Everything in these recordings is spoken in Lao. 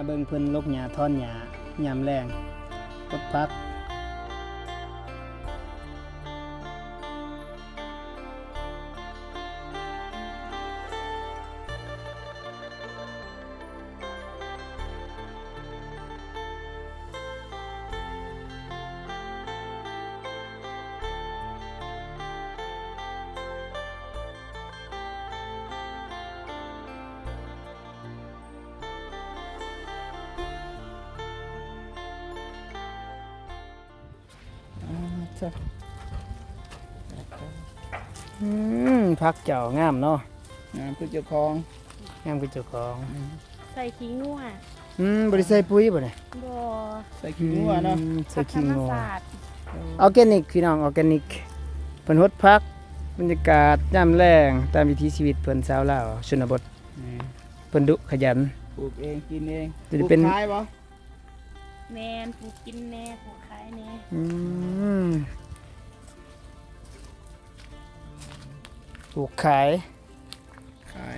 ເບິ່ງເພິ່ນລົກຫຍ້າຖອນຫຍ້າຍາມແລງ ກົດຜັກ. ອືມ ຜັກເຈົ້າງາມເນາະ ງາມຄືເຈົ້າຂອງ ງາມຄືເຈົ້າຂອງ. ອືມ ໃສ່ຂີ້ງົວ. ອືມ ບໍ່ໄດ້ໃສ່ປຸ໋ຍບໍ່ນີ້? ບໍ່ ໃສ່ຂີ້ງົວເນາະ. ອືມ ໃສ່ຂີ້ງົວ ຜັກທຳມະຊາດ. ອໍແກນິກ ພີ່ນ້ອງ ອໍແກນິກ. ເພິ່ນຫົດຜັກ ບັນຍາກາດຍາມແລງ ຕາມວິຖີຊີວິດເພິ່ນ ຊາວລາວຊົນນະບົດ. ແມ່ນ ເພິ່ນດຸຂະຫຍັນ ປູກເອງກິນເອງ. ຈະເປັນ ປູກຂາຍບໍ່? ແມ່ນ ປູກກິນແດ່ ປູກຂາຍແດ່. ອືມ ປູກຂາຍ ຂາຍ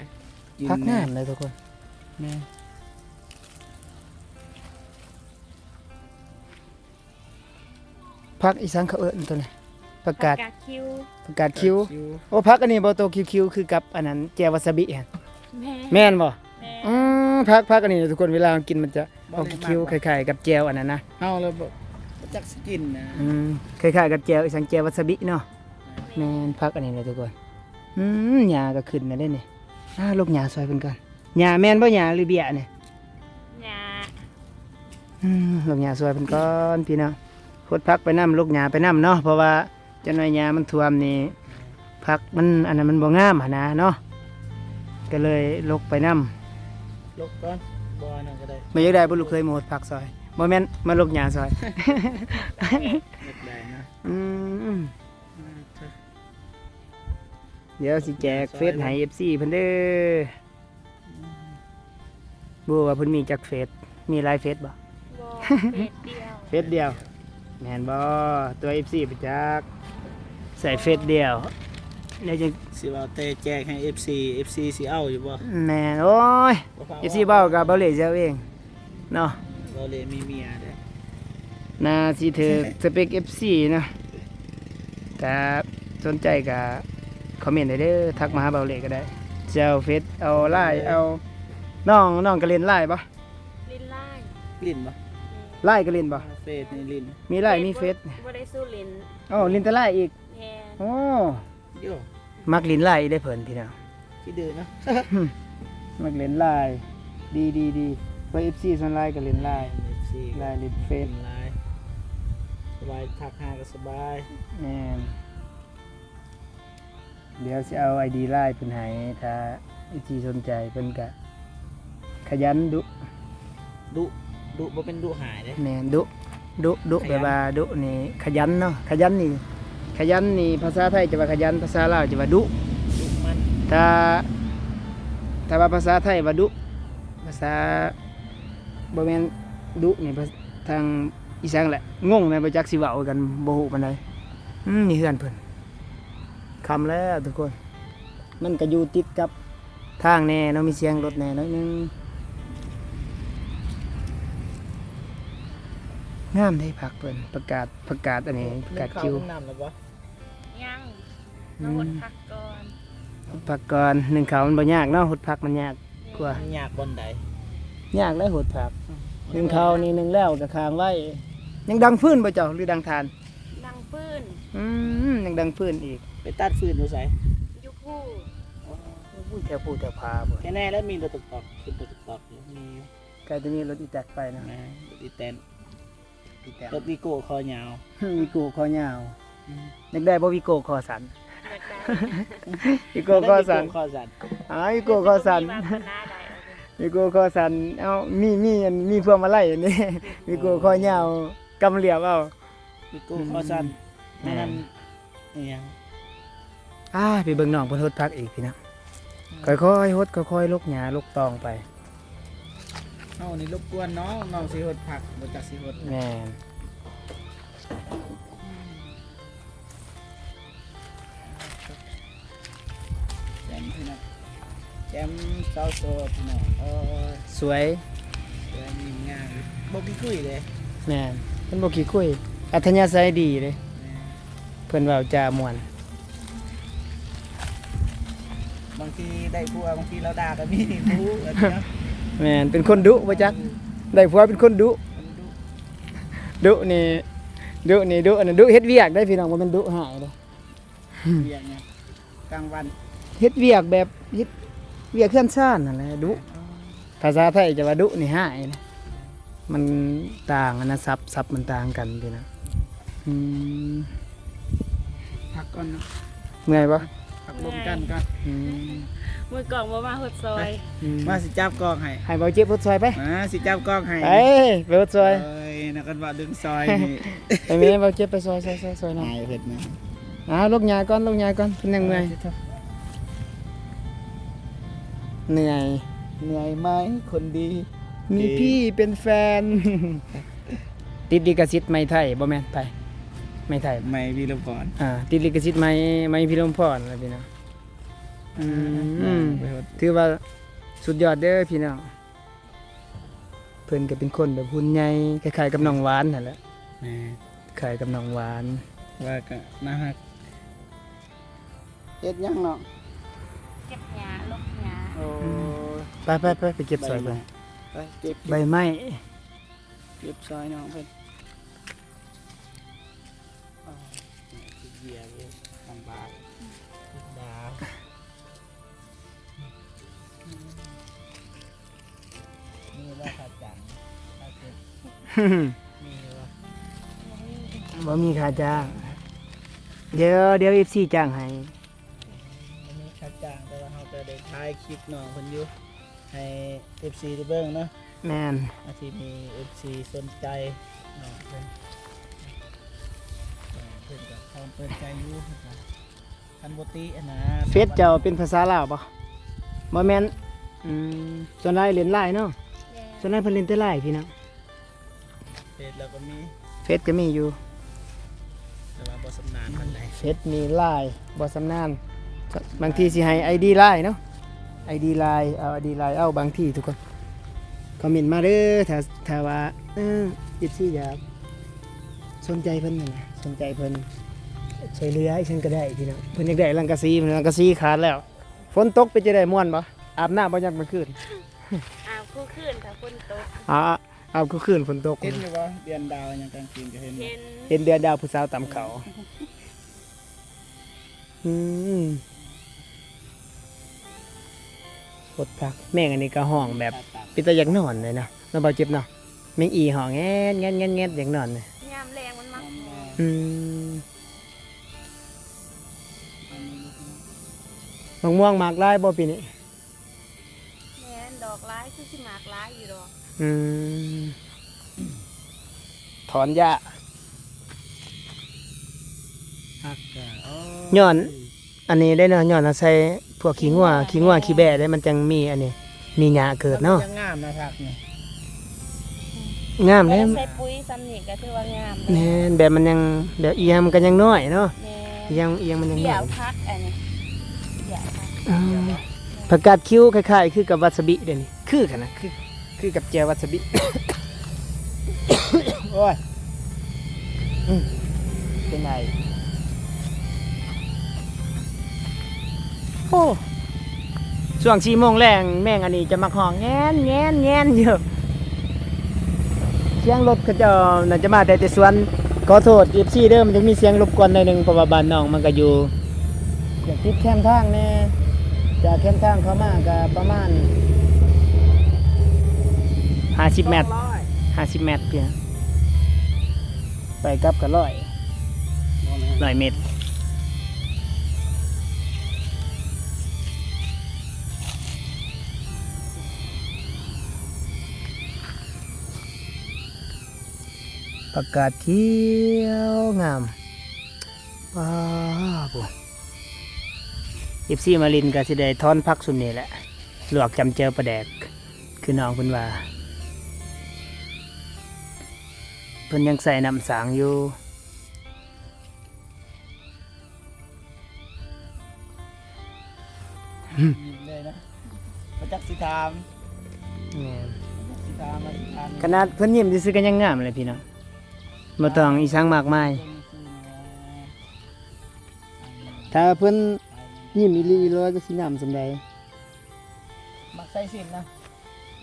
ກິນ ຜັກງາມເລີຍທຸກຄົນ. ແມ່ນ ຜັກອີ່ສັງເຂົາເອີ້ນໂຕນີ້? ຜັກກາດ ຜັກກາດຄິວ ຜັກກາດຄິວ. ໂອ້ ຜັກອັນນີ້ບໍ່ ໂຕຄິວໆ ຄືກັບອັນນັ້ນ ແຈ່ວວາຊາບິຫັ້ນ. ແມ່ນ ແມ່ນບໍ່? ແມ່ນ ອືມ ຜັກ ຜັກອັນນີ້ທຸກຄົນ ເວລາເຮົາກິນມັນຈະອອກຄິວໆ ຄ້າຍໆ ກັບແຈ່ວອັນນັ້ນນະ. ເຮົາລະບໍ່ ບໍ່ຈັກຊິກິນນະ. ອືມ ຄ້າຍໆ ກັບແຈ່ວອີ່ສັງ ແຈ່ວວາຊາບິເນາະ. ແມ່ນ ແມ່ນ ຜັກອັນນີ້ແຫຼະທຸກຄົນ. ອືມ ຫຍ້າກໍຂຶ້ນແລ້ວເດ້ນີ້. ອ່າ ລົກຫຍ້າຊ່ອຍເພິ່ນກ່ອນ. ຫຍ້າແມ່ນບໍ່ ຫຍ້າ ຫຼືເບ້ຍນີ້? ຫຍ້າ. ອືມ ລົກຫຍ້າຊ່ວຍເພິ່ນກ່ອນພີ່ນ້ອງ. ຫົດຜັກໄປນຳ ລົກຫຍ້າໄປນຳເນາະ ເພາະວ່າຈັກໜ້ອຍຫຍ້າມັນຖ້ວມນີ້ ຜັກມັນ ອັນນັ້ນ ມັນບໍ່ງາມຫັ້ນນະເນາະ ກໍເລີຍລົກໄປນຳ. ລົກກ່ອນ ບໍ່ອັນນັ້ນກໍໄດ້. ບໍ່ຢາກໄດ້ບໍ່ລູກເຂີຍມາຫົດຜັກຊ່ອຍ? ບໍ່ແມ່ນ ມາລົກຫຍ້າຊ່ອຍ. ຢາກໄດ້ນະ. ອືມ ດຽວຊິແຈກເຟສໃຫ້ເອັຟຊີເພິ່ນເດີ. ບໍ່ຮູ້ວ່າເພິ່ນມີຈັກເຟສ ມີຫຼາຍເຟສບໍ່? ບໍ່ ເຟສດຽວ ເຟສດຽວ. ແມ່ນບໍ່? ຕົວະເອັຟຊີໄປຈັກ ໃສ່ເຟສດຽວ. ດຽວຈັ່ງຊິເວົ້າແຕ່ແຈກໃຫ້ເອັຟຊີ ເອັຟຊີຊິເອົາຢູ່ບໍ່? ແມ່ນ ໂອ້ຍ ເອັຟຊີເວົ້າກັບເບົາເລ່ຊິເອົາເອງ. ເນາະ ເບົາເລ່ມີເມຍເດ້. ໜ້າຊິຖືກສະເປັກເອັຟຊີເນາະ. ຖ້າສົນໃຈກໍຄອມເມັນໄດ້ເດີ ທັກມາຫາເບົາເລ່ກໍໄດ້. ຊິເອົາເຟສ ເອົາລາຍ ເອົາ ນ້ອງ ນ້ອງກໍຫຼິ້ນລາຍບໍ່? ຫຼິ້ນລາຍ. ຫຼິ້ນບໍ່? ລາຍກໍຫຼິ້ນບໍ່? ເຟສນີ້ຫຼິ້ນ. ມີລາຍມີເຟສ. ບໍ່ໄດ້ສູ້ຫຼິ້ນ. ໂອ້ ຫຼິ້ນແຕ່ລາຍອີກ. ແມ່ນ. ໂອ້ ໂຢ ມັກຫຼິ້ນລາຍເດ້ເພິ່ນພີ່ນ້ອງ ຂີ້ດື້ເນາະ. ມັກຫຼິ້ນລາຍ ດີໆໆ ເພາະເອັຟຊີສ່ວນຫຼາຍກໍຫຼິ້ນລາຍ ເອັຟຊີ ລາຍ ຫຼິ້ນເຟສ ລາຍ ສະບາຍ ທັກຫາກໍສະບາຍ. ແມ່ນ ດຽວຊິເອົາໄອດີລາຍເພິ່ນໃຫ້ ຖ້າເອັຟຊີສົນໃຈ ເພິ່ນກະຂະຫຍັນ ດຸ ດຸ ດຸ ບໍ່ແມ່ນດຸຮ້າຍເດ້. ແມ່ນ ດຸ ດຸ ດຸ ຂະຫຍັນ ແປວ່າດຸນີ້ຂະຫຍັນເນາະ ຂະຫຍັນນີ້ ຂະຫຍັນນີ້ພາສາໄທຈະວ່າຂະຫຍັນ ພາສາລາວຈະວ່າດຸ ດຸໝັ່ນ. ຖ້າ ຖ້າວ່າພາສາໄທວ່າດຸ ພາສາ ບໍ່ແມ່ນດຸນີ້ ທາງອີສານແຫຼະ ງົງແຫຼະ ບໍ່ຈັກຊິເວົ້າຄືກັນ ບໍ່ຮູ້ປານໃດ. ອືມ ນີ້ເຮືອນເພິ່ນ ຄ່ຳແລ້ວທຸກຄົນ. ມັນກະຢູ່ຕິດກັບທາງແດ່ເນາະ ມີສຽງລົດແດ່ໜ້ອຍໜຶ່ງ. ງາມເດ້ຜັກເພິ່ນ ຜັກກາດ ຜັກກາດອັນນີ້ ຜັກກາດຄິວ. ກິນເຂົ້າກິນນ້ຳແລ້ວບໍ່? ຍັງ ອືມ ມາຫົດຜັກກ່ອນ ຫົດຜັກກ່ອນ. ໜຶ້ງເຂົ້າມັນບໍ່ຍາກເນາະ ຫົດຜັກມັນຍາກກວ່າ. ມັນຍາກບ່ອນໃດ? ຍາກແຫຼະຫົດຜັກ. ອືມ ໜຶ້ງເຂົ້ານີ້ ໜຶ້ງແລ້ວກະຄ້າງໄວ້. ຍັງດັງຟືນບໍ່ເຈົ້າ ຫຼືດັງຖ່ານ? ດັງຟືນ. ອືມ ຍັງດັງຟືນອີກ. ໄປຕັດຟືນຢູ່ໃສ? ຢູ່ພູ້ນ. ໂອ້ຍ ແຖວພູແຖວຜາພຸ້ນ. ແນ່ໆ ແລ້ວມີລົດຕອກໆ ຂຶ້ນລົດຕອກໆຢູ່ ມີຢູ່. ໃກ້ຈະມີລົດອີແຕັກໄປເນາະ. ແມ່ນ ລົດອີແຕັກ ລົດວີໂກ້ຄໍຍາວ ວີໂກ້ຄໍຍາວ. ອືມ ຢາກໄດ້ບໍ່ວີໂກ້ຄໍສັ້ນ? ຢາກໄດ້ ວີໂກ້ຄໍສັ້ນ ວີໂກ້ຄໍສັ້ນ. ອ່າ ວີໂກ້ຄໍສັ້ນ ມີວາສະໜາໄດ້ ວີໂກ້ຄໍສັ້ນ. ເອົາ ມີ ມີອັນ ມີພວງມາໄລອັນນີ້ ວີໂກ້ຄໍຍາວ ກຳລຽບເອົາ ວີໂກ້ຄໍສັ້ນ. ອືມ ອັນນັ້ນ ອີຫຍັງ? ອ່າ ໄປເບິ່ງນ້ອງເພິ່ນຫົດຜັກອີກພີ່ນ້ອງ. ອືມ ຄ່ອຍໆຫົດ ຄ່ອຍໆລົກຫຍ້າລົກຕອງໄປ. ເຮົານີ້ລົບກວນນ້ອງ ນ້ອງຊິຫົດຜັກ ບໍ່ຈັກຊິຫົດ. ແມ່ນ ແຈ່ມພີ່ນ້ອງ ແຈ່ມສາວໂສດພີ່ນ້ອງ. ໂອ້ຍ ສວຍ ສວຍ ຍິ້ມງ່າຍ ບໍ່ຂີ້ຄຸຍເດ້. ແມ່ນ ເພິ່ນບໍ່ຂີ້ຄຸຍ ອັດທະຍາໄສດີເດ້. ແມ່ນ ເພິ່ນເວົ້າຈາມ່ວນ. ບາງທີໄດ້ຜົວ ບາງທີລາວດ່າກໍມີ. ແມ່ນ ເປັນຄົນດຸບໍ່ຈັກ ໄດ້ຜົວເປັນຄົນດຸ. ດຸນີ້ ດຸນີ້ ດຸ ອັນນັ້ນ ດຸເຮັດວຽກໄດ້ພີ່ນ້ອງ ບໍ່ແມ່ນດຸຮ້າຍເດ້. ວຽກຫຍັງ? ກາງວັນ ເຮັດວຽກແບບ ເຮັດວຽກເຮືອນຊານນັ້ນແຫຼະ ດຸ. ອໍ ພາສາໄທຈະວ່າດຸນີ້ຮ້າຍນະ ມັນຕ່າງອັນນະ ສັບ ສັບມັນຕ່າງກັນຕິນະ. ອືມ ພັກກ່ອນເນາະ ເມື່ອຍບໍ່? ພັກລົມກັນກ່ອນ. ອືມ ມືກ້ອງບໍ່ມາຫົດຊອຍ. ອືມ ມາຊິຈັບກ້ອງໃຫ້ ໃຫ້ເບົາເຈັບຫົດຊອຍໄປ. ມາຊິຈັບກ້ອງໃຫ້ ໄປ ໄປຫົດຊອຍ. ເອີຍ ນັກກັນວ່າດຶງຊອຍນີ້ ໄປແມ່ ເບົາເຈັບໄປຊອຍ ຊອຍ ຊອຍ ຊອຍນຳ. ອາຍເພິ່ນນະ ອ້າວ ລົກຫຍ້າກ່ອນ ລົກຫຍ້າກ່ອນ ເພິ່ນຍັງເມື່ອຍ. ເອີ ເໜື່ອຍ ເໜື່ອຍໄໝຄົນດີ ມີພີ່ເປັນແຟນ. ຕິດລິຂະສິດໄມໄທ ບໍ່ແມ່ນ ໃຜ ໄມໄທ ໄມພິລົມພອນ. ອ່າ ຕິດລິຂະສິດໄມ ໄມພິລົມພອນລະພີ່ນ້ອງ. ອືມ ຖືວ່າສຸດຍອດເດີພີ່ນ້ອງ. ເພິ່ນກໍເປັນຄົນແບບຫຸ່ນໃຫຍ່ ຄ້າຍໆກັບນ້ອງຫວານຫັ້ນແຫຼະ. ແມ່ນ ຄ້າຍກັບນ້ອງຫວານ ວ່າກໍໜ້າຮັກ. ເຮັດຫຍັງນ້ອງ? ເກັບຫຍ້າ ລົກຫຍ້າ. ໂອ້ ອືມ ໄປໆໆ ໄປເກັບຊອຍເພິ່ນ. ໄປເກັບ ໃບໄມ້ ເກັບຊອຍນ້ອງເພິ່ນ. ໂອ້ຍ ເຫື່ອເລີຍ ລຳບາກ ດາວ. ມີບໍ່ຄ່າຈ້າງ? ຄ່າເກັບ ມີບໍ່? ບໍ່ມີຄ່າຈ້າງ. ດຽວ ດຽວເອັຟຊີຈ້າງໃຫ້. ບໍ່ມີຄ່າຈ້າງ ແຕ່ວ່າເຮົາກໍໄດ້ຖ່າຍຄລິບນ້ອງເພິ່ນຢູ່ ໃຫ້ເອັຟຊີໄດ້ເບິ່ງເນາະ. ແມ່ນ ອາດຊິມີເອັຟຊີສົນໃຈນ້ອງເພິ່ນ ເພິ່ນກໍພ້ອມເປີດໃຈຢູ່. ຄັນບໍ່ຕິຫັ້ນນະ ເຟສເຈົ້າເປັນພາສາລາວບໍ່? ບໍ່ແມ່ນ. ອືມ ສ່ວນຫຼາຍຫຼິ້ນລາຍເນາະ. ແມ່ນ ສ່ວນຫຼາຍເພິ່ນຫຼິ້ນແຕ່ລາຍພີ່ນ້ອງ. ເຟສລາວກໍມີ ເຟສກໍມີຢູ່ ແຕ່ວ່າບໍ່ຊຳນານປານໃດ. ເຟສມີລາຍບໍ່ຊຳນານ ບາງທີຊິໃຫ້ໄອດີລາຍເນາະ ໄອດີລາຍ ເອົາໄອດີລາຍ ເອົາ ບາງທີທຸກຄົນຄອມເມັນມາເດີ ຖ້າ ຖ້າວ່າ ເອີ ເອັຟຊີຢາກ ສົນໃຈເພິ່ນຫັ້ນນະ ສົນໃຈເພິ່ນ ຊ່ວຍເຫຼືອອີ່ຫຍັງກໍໄດ້ພີ່ນ້ອງ. ເພິ່ນຢາກໄດ້ສັງກະສີ ເພິ່ນ ສັງກະສີຂາດແລ້ວ. ຝົນຕົກເປັນຈັ່ງໃດ ມ່ວນບໍ່? ອາບນ້ຳບໍ່ຍາມກາງຄືນ? ອາບຄູ່ຄືນ ຖ້າຝົນຕົກ. ອາ ອາບຄູ່ຄືນຝົນຕົກ. ເຫັນຢູ່ບໍ່ ເດືອນດາວຫຍັງກາງຄືນກໍເຫັນ. ເຫັນ ເຫັນເດືອນດາວຜູ້ສາວຕຳເຂົ້າ. ອືມ ໂຄດຄັກ. ແມງອັນນີ້ກໍຮ້ອງແບບເປັນຕາຢາກນອນເລີຍເນາະ ເນາະ ບ່າວເຈັບເນາະ. ແມງອີຮ້ອງແງດໆໆ ຢາກນອນເລີຍ. ຍາມແລງມັນມັກຮ້ອງ. ອືມ ໝາກມ່ວງໝາກຫຼາຍບໍ່ປີນີ້? ແມ່ນ ດອກຫຼາຍ ຄືຊິໝາກຫຼາຍຢູ່ດອກ. ອືມ ຖອນຫຍ້າ ຜັກກະ ໂອ້ ຍ້ອນອັນນີ້ໄດ້ເນາະ ຍ້ອນເຮົາໃສ່ພວກຂີ້ງົວ ຂີ້ງົວ ຂີ້ແບ້ໄດ້ ມັນຈັ່ງມີອັນນີ້ ມີຫຍ້າເກີດເນາະ. ມັນຈັ່ງງາມນະຜັກນີ້ ງາມແລ້ວ ໃສ່ປຸ໋ຍຊ່ຳນີ້ກໍຖືວ່າງາມ. ແມ່ນ ແບບມັນຍັງ ແບບອີ່ຫຍັງມັນກໍຍັງນ້ອຍເນາະ. ແມ່ນ ອີ່ຫຍັງ ອີ່ຫຍັງມັນຍັງນ້ອຍ. ເບ້ຍຜັກອັນນີ້ ເບ້ຍຜັກ. ອໍ ຜັກກາດຄິ້ວ ຄ້າຍໆຄືກັບວາຊາບິເດ້ນີ້ ຄືກັນນະ ຄື ຄືກັບແຈ່ວວາຊາບິ. ໂອ້ຍ ອືມ ເປັນໄງ? ໂອ້ ຊ່ວງສີ່ໂມງແລງ ແມງອັນນີ້ຈະມັກຮ້ອງແງນໆໆຢູ່. ສຽງລົດເຂົາເຈົ້າໜ້າຈະມາແຕ່ແຕ່ສວນ. ຂໍໂທດເອັຟຊີເດີ ມັນຈະມີສຽງລົບກວນໜ້ອຍໜຶ່ງ ເພາະວ່າບ້ານນ້ອງມັນກໍຢູ່ ຈາກຕິດແຄມທາງແດ່ ຈາກແຄມທາງເຂົ້າມາກໍປະມານຫ້າສິບແມັດ ສອງຮ້ອຍ ຫ້າສິບແມັດເພິ່ນ ໄປກັບກໍຮ້ອຍ ຮ້ອຍແມັດ. ຜັກກາດຂຽວງາມ ວ້າວ ເອັຟຊີມາຫຼິ້ນກໍຊິໄດ້ຖອນຜັກຊຸມນີ້ແຫຼະ ລວກຈຳແຈ່ວປາແດກ ຄືນ້ອງເພິ່ນວ່າ ເພິ່ນຍັງໃສ່ນ້ຳສາງຢູ່. ຍິ້ມເລີຍນະ ບໍ່ຈັກຊິຖາມ. ແມ່ນ ບໍ່ຈັກຊິ ຂະໜາດເພິ່ນຍິ້ມຊື່ໆ ກໍຍັງງາມເລີຍພີ່ນ້ອງ ບໍ່ຕ້ອງອີ່ສັງມາກມາຍ. ຖ້າເພິ່ນຍິ້ມອີ່ຫຼີອີ່ຫຼໍກໍຊິງາມສ່ຳໃດ. ມັກໃສ່ສິ້ນນະ?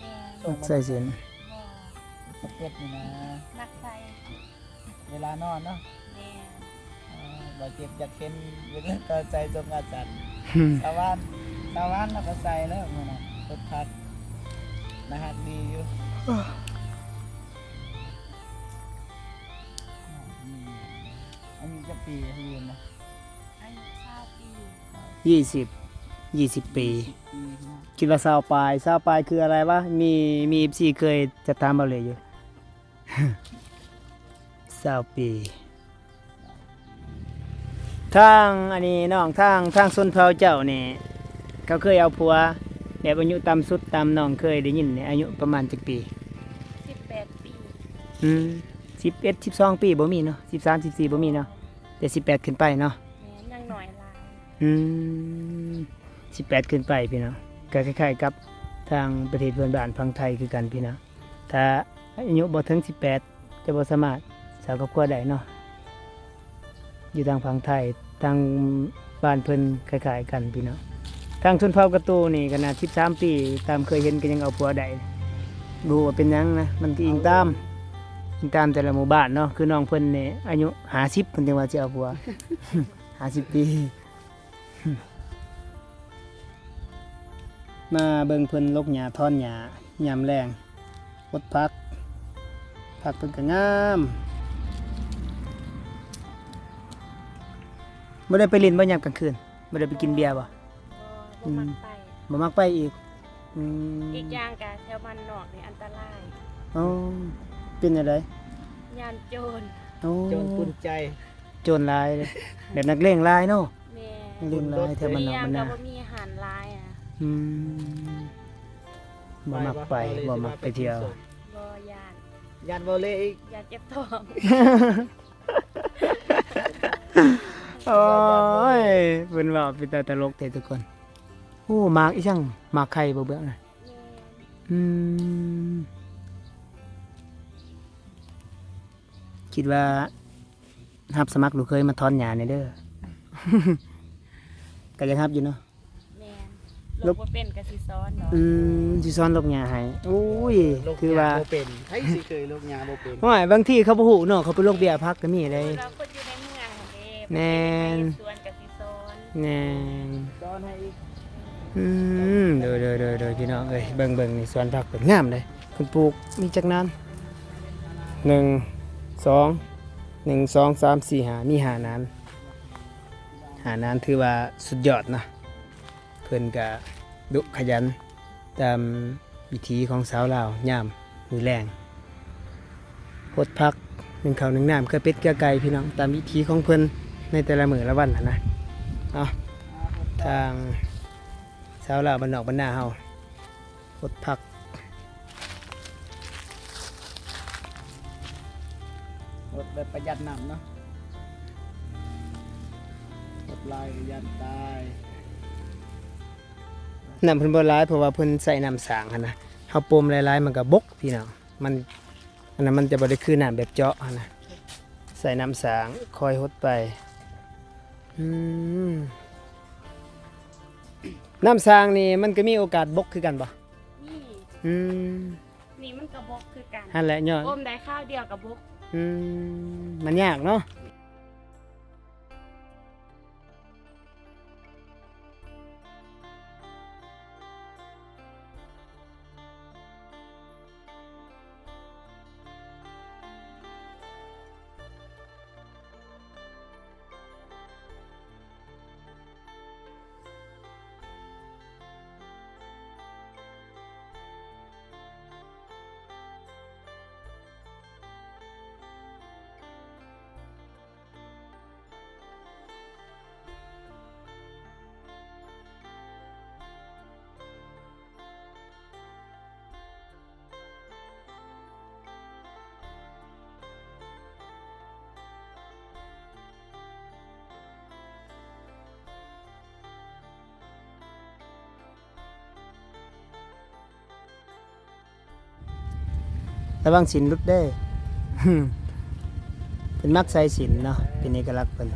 ແມ່ນ. ມັກໃສ່ສິ້ນ. ບໍ່. ສະເກັດນີ້ນະ. ມັກໃສ່. ເວລານອນເນາະ. ແມ່ນ. ເອີ ບໍ່ເຈັບຢາກເຫັນ ເວລາກໍໃສ່ຊົງອາຈັນ. ຕາວານ ຕາວານລາວກໍໃສ່ແລ້ວມື້ນັ້ນ ເພິ່ນທັກ ໜ້າຮັກດີຢູ່. ອາຍຸຈັກປີ? ລືມລະ. ອາຍຸຊາວປີ. ຍີ່ສິບ ຍີ່ສິບປີ. ປີເນາະ. ຄິດວ່າຊາວປາຍ ຊາວປາຍຄືອະໄລວະ? ມີ ມີເອັຟຊີເຄີຍຈະຖາມເອົາເລີຍຢູ່. ຊາວປີ. ທາງອັນນີ້ນ້ອງ ທາງ ທາງຊົນເຜົ່າເຈົ້ານີ້ ເຂົາເຄີຍເອົາຜົວແບບອາຍຸຕ່ຳສຸດ ຕາມນ້ອງເຄີຍໄດ້ຍິນນີ້ ອາຍຸປະມານຈັກປີ? ສິບແປດປີ. ອືມ ສິບເອັດ ສິບສອງປີບໍ່ມີເນາະ ສິບສາມ ສິບສີ່ບໍ່ມີເນາະ ແຕ່ສິບແປດຂຶ້ນໄປເນາະ. ແມ່ນ ຍັງນ້ອຍຫຼາຍ. ອືມ ສິບແປດຂຶ້ນໄປພີ່ນ້ອງ ກໍຄ້າຍໆກັບທາງປະເທດເພື່ອນບ້ານຝັ່ງໄທຄືກັນພີ່ນ້ອງ. ຖ້າອາຍຸບໍ່ເຖິງສິບແປດ ຈະບໍ່ສາມາດສ້າງຄອບຄົວໄດ້ເນາະ. ຢູ່ທາງຝັ່ງໄທ ທາງບ້ານເພິ່ນຄ້າຍໆກັນພີ່ນ້ອງ. ທາງຊົນເຜົ່າກະຕູນີ້ຂະໜາດສິບສາມປີ ຕາມເຄີຍເຫັນກໍຍັງເອົາຜົວໄດ້. ບໍ່ຮູ້ວ່າເປັນຫຍັງນະ ມັນກໍອີງຕາມ ອີງຕາມແຕ່ລະໝູ່ບ້ານເນາະ. ຄືນ້ອງເພິ່ນນີ້ອາຍຸຫ້າສິບ ເພິ່ນຈຶ່ງວ່າຊິເອົາຜົວ ຫ້າສິບປີ. ມາເບິ່ງເພິ່ນລົກຫຍ້າຖອນຫຍ້າຍາມແລງ ຫົດຜັກ ຜັກເພິ່ນກໍງາມ. ບໍ່ໄດ້ໄປຫຼິ້ນບໍ່ ຍາມກາງຄືນ? ບໍ່ໄດ້ໄປກິນເບຍບໍ່? ບໍ່ ບໍ່ມັກໄປ. ອືມ ບໍ່ມັກໄປອີກ. ອືມ ອີກຢ່າງກະແຖວບ້ານນອກນີ້ອັນຕະລາຍ. ອໍ ເປັນແນວໃດ? ຢ້ານໂຈນ. ໂອ້ ໂຈນປຸ້ນໃຈ. ໂຈນຫຼາຍເດ້ ແບບນັກເລງຫຼາຍເນາະ. ແມ່ນ. ນັກເລງຫຼາຍແຖວບ້ານນອກບ້ານນາ ບໍ່ມີຮ້ານຫຼາຍອະ. ອືມ ບໍ່ມັກໄປ ບໍ່ມັກໄປທ່ຽວ. ບໍ່ ຢ້ານ ຢ້ານບໍ່ເລອີກ ຢ້ານເຈັບທ້ອງ. ໂອ້ຍ ເພິ່ນເວົ້າເປັນຕາຕະຫຼົກແທ້ທຸກຄົນ. ໂອ້ ໝາກອີ່ຫຍັງ? ໝາກໄຂ່ບໍ່ເບືອນະ? ແມ່ນ. ອືມ ຄິດວ່າຮັບສະໝັກລູກເຂີຍມາຖອນຫຍ້າແດ່ເດີ. ກໍຢາກຮັບຢູ່ເນາະ. ແມ່ນ. ລົກ ລົກບໍ່ເປັນກໍຊິສອນເນາະ. ອືມ ຊິສອນລົກຫຍ້າໃຫ້. ໂອ້ຍ ລົກຫຍ້າຄືວ່າບໍ່ເປັນ ໃຜຊິເຄີຍລົກຫຍ້າບໍ່ເປັນ? ໂອ້ຍ ບາງທີເຂົາບໍ່ຮູ້ເນາະ ເຂົາໄປລົກເບຍຜັກກໍມີເດ້ ເວລາຄົນຢູ່ໃນເມືອງຫັ້ນເດ້. ແມ່ນ. ເປັນໄປສວນກໍຊິສອນ. ແມ່ນ. ສອນໃຫ້ອີກ. ອືມ ໂດຍໆໆໆ ພີ່ນ້ອງເອີຍ ເບິ່ງໆ ນີ້ສວນຜັກເພິ່ນງາມເດ້ ເພິ່ນປູກມີຈັກໜານ? ໜຶ່ງ ສອງ ໜຶ່ງ ສອງ ສາມ ສີ່ ຫ້າ ມີຫ້າໜານ. ຫ້າໜານຖືວ່າສຸດຍອດນະ. ເພິ່ນກະດຸຂະຫຍັນຕາມວິຖີຂອງຊາວລາວຍາມມື້ແລງ ຫົດຜັກ ໜຶ້ງເຂົ້າໜຶ້ງນ້ຳ ເກືອເປັດເກືອໄກ່ ພີ່ນ້ອງ ຕາມວິຖີຂອງເພິ່ນໃນແຕ່ລະມື້ລະວັນຫັ້ນນະ. ເອົາ ທາງຊາວລາວບ້ານນອກບ້ານນາເຮົາ ຫົດຜັກ ຫົດແບບປະຢັດນ້ຳເນາະ ຫົດຫຼາຍກໍຢ້ານຕາຍ. ນ້ຳເພິ່ນບໍ່ຫຼາຍ ເພາະວ່າເພິ່ນໃຊ້ນ້ຳສ້າງຫັ້ນນະ ເຮົາປົມຫຼາຍໆ ມັນກໍບົກພີ່ນ້ອງ ມັນ ອັນນັ້ນມັນຈະບໍ່ໄດ້ຄືນ້ຳແບບເຈາະຫັ້ນນະ ໃຊ້ນ້ຳສ້າງຄ່ອຍຫົດໄປ. ອືມ ນ້ຳສ້າງນີ້ມັນກໍມີໂອກາດບົກຄືກັນບໍ່? ມີ. ອືມ ນີ້ມັນກໍບົກຄືກັນ ຫັ້ນແຫຼະ ຍ້ອນ ກົມໄດ້ຄາວດຽວກໍບົກ. ອືມ ມັນຍາກເນາະ. ລະວັງສິນຫຼຸດເດີ້. ເພິ່ນມັກໃສ່ສິນເນາະ ເປັນເອກະລັກເພິ່ນ.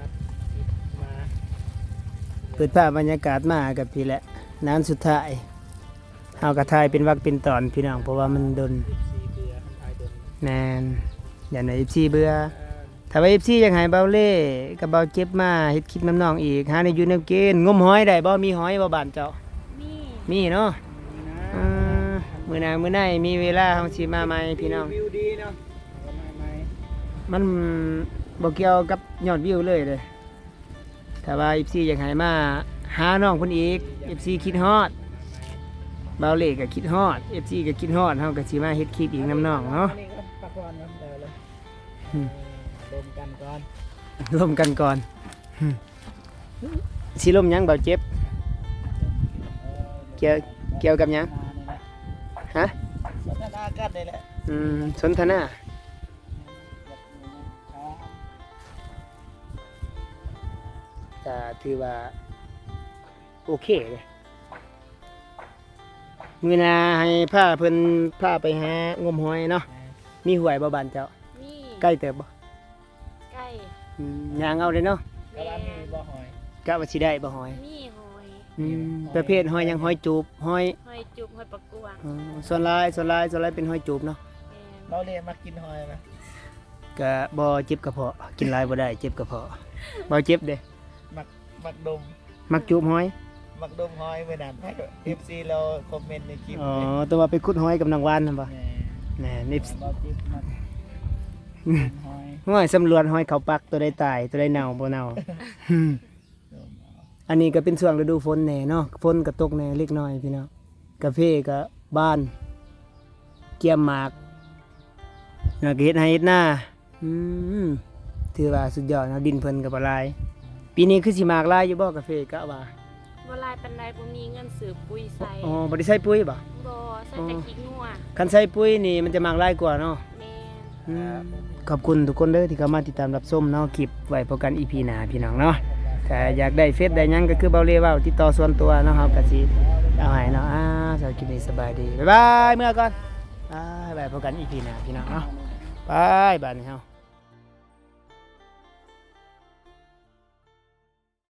ເປີດພາບບັນຍາກາດມາກັບພີ້ແຫຼະ ນານສຸດທ້າຍ ເຮົາກໍຖ່າຍເປັນວັກເປັນຕອນພີ່ນ້ອງ ເພາະວ່າມັນດົນ. ແມ່ນ ຢ້ານວ່າເອັຟຊີເບື່ອ. ຖ້າວ່າເອັຟຊີຢາກໃຫ້ເບົາເລ່ກັບເບົາເຈັບມາເຮັດຄລິບນຳນ້ອງອີກ ຫາແນວຢູ່ແນວກິນ ງົມຫອຍໄດ້ບໍ່? ມີຫອຍບໍ່ບ້ານເຈົ້າ? ມີ ມີເນາະ. ອ່າ ມື້ໜ້າມື້ໃນມີເວລາເຮົາຊິມາໃໝ່ພີ່ນ້ອງ. ວິວດີເນາະ ກໍມາໃໝ່. ມັນບໍ່ກ່ຽວກັບຍອດວິວເລີຍເດ້. ຖ້າວ່າເອັຟຊີຢາກໃຫ້ມາຫານ້ອງເພິ່ນອີກ ເອັຟຊີຄິດຮອດ ເບົາເລ່ກໍຄິດຮອດ ເອັຟຊີກໍຄິດຮອດ ເຮົາກໍຊິມາເຮັດຄລິບອີກນຳນ້ອງເນາະ. ອັນນີ້ກໍພັກຜ່ອນກ່ອນ ອືມ ລົມກັນກ່ອນ ລົມກັນກ່ອນ. ອືມ ຊິລົມຫຍັງເບົາເຈັບ? ກ່ຽວ ກ່ຽວກັບຫຍັງ? ຮະ? ສົນທະນາກັນນີ້ແຫຼະ. ອືມ ສົນທະນາ ກໍຖືວ່າໂອເຄເດ້. ມື້ໜ້າໃຫ້ພາເພິ່ນພາໄປຫາງົມຫອຍເນາະ. ແມ່ນ. ມີຫ້ວຍບໍ່ບ້ານເຈົ້າ? ມີ. ໃກ້ເຕີບບໍ່? ໃກ້. ອືມ ຍ່າງເອົາເດ້ເນາະ. ແມ່ນ. ກະວ່າມີບໍ່ຫອຍ? ກະວ່າຊິໄດ້ບໍ່ຫອຍ? ມີຫອຍ. ອືມ ມີຫອຍ. ປະເພດຫອຍຫຍັງ? ຫອຍຈູບ ຫອຍ ຫອຍຈູບ ຫອຍປາກກວາງ. ອໍ ສ່ວນຫຼາຍ ສ່ວນຫຼາຍ ສ່ວນຫຼາຍເປັນຫອຍຈູບເນາະ. ແມ່ນ. ເບົາເລ່ມັກກິນຫອຍນະ? ກະບໍ່ ເຈັບກະເພາະ ກິນຫຼາຍບໍ່ໄດ້ ເຈັບກະເພາະ. ເບົາເຈັບເດ້? ມັກ ມັກດົມ ມັກຈູບຫອຍ ມັກດົມຫອຍ. ມື້ນັ້ນໃຫ້ເອັຟຊີລາວຄອມເມັນໃນຄລິບ. ອໍ ແຕ່ວ່າໄປຂຸດຫອຍກັບນ້ອງວານຫັ້ນບໍ່? ແມ່ນ ແມ່ນ ເອັຟຊີ ເບົາເຈັບມັກ ຫອຍ ສຳຫຼວດຫອຍເຂົ້າປັກ ຕົວໃດຕາຍ ຕົວໃດເນົ່າບໍ່ເນົ່າ. ອັນນີ້ກໍເປັນຊ່ວງລະດູຝົນແດ່ເນາະ ຝົນກໍຕົກແດ່ເລັກນ້ອຍພີ່ນ້ອງ. ກາເຟກໍບານ ກຽມໝາກ ແລ້ວກໍເຮັດໄຮ່ເຮັດນາ. ອືມ ຖືວ່າສຸດຍອດເນາະ ດິນເພິ່ນກໍບໍ່ຫຼາຍ. ປີນີ້ຄືຊິໝາກຫຼາຍຢູ່ບໍ່ກາເຟ ກະວ່າ? ບໍ່ຫຼາຍປານໃດ ບໍ່ມີເງິນຊື້ປຸ໋ຍໃສ່. ອໍ ບໍ່ໄດ້ໃສ່ປຸ໋ຍບໍ່? ບໍ່ ໃສ່ແຕ່ ອໍ ຂີ້ງົວ. ຄັນໃສ່ປຸ໋ຍນີ້ມັນຈະໝາກຫຼາຍກວ່າເນາະ. ແມ່ນ. ອືມ ຂອບຄຸນທຸກຄົນເດີທີ່ເຂົ້າມາຕິດຕາມຮັບຊົມເນາະ ຄລິບ ໄວ້ພົບກັນອີພີໜ້າພີ່ນ້ອງເນາະ. ຖ້າຢາກໄດ້ເຟສໄດ້ຫຍັງກໍຄືເບົາເລ່ເວົ້າ ຕິດຕໍ່ສ່ວນຕົວເນາະ ເຮົາກໍຊິເອົາໃຫ້ເນາະ. ອ່າ ສຳລັບຄລິບນີ້ສະບາຍດີ ບາຍບາຍ ເມືອກ່ອນ. ອ່າ ໄວ້ພົບກັນອີພີໜ້າພີ່ນ້ອງເນາະ. ໄປ ບາດນີ້ເຮົາ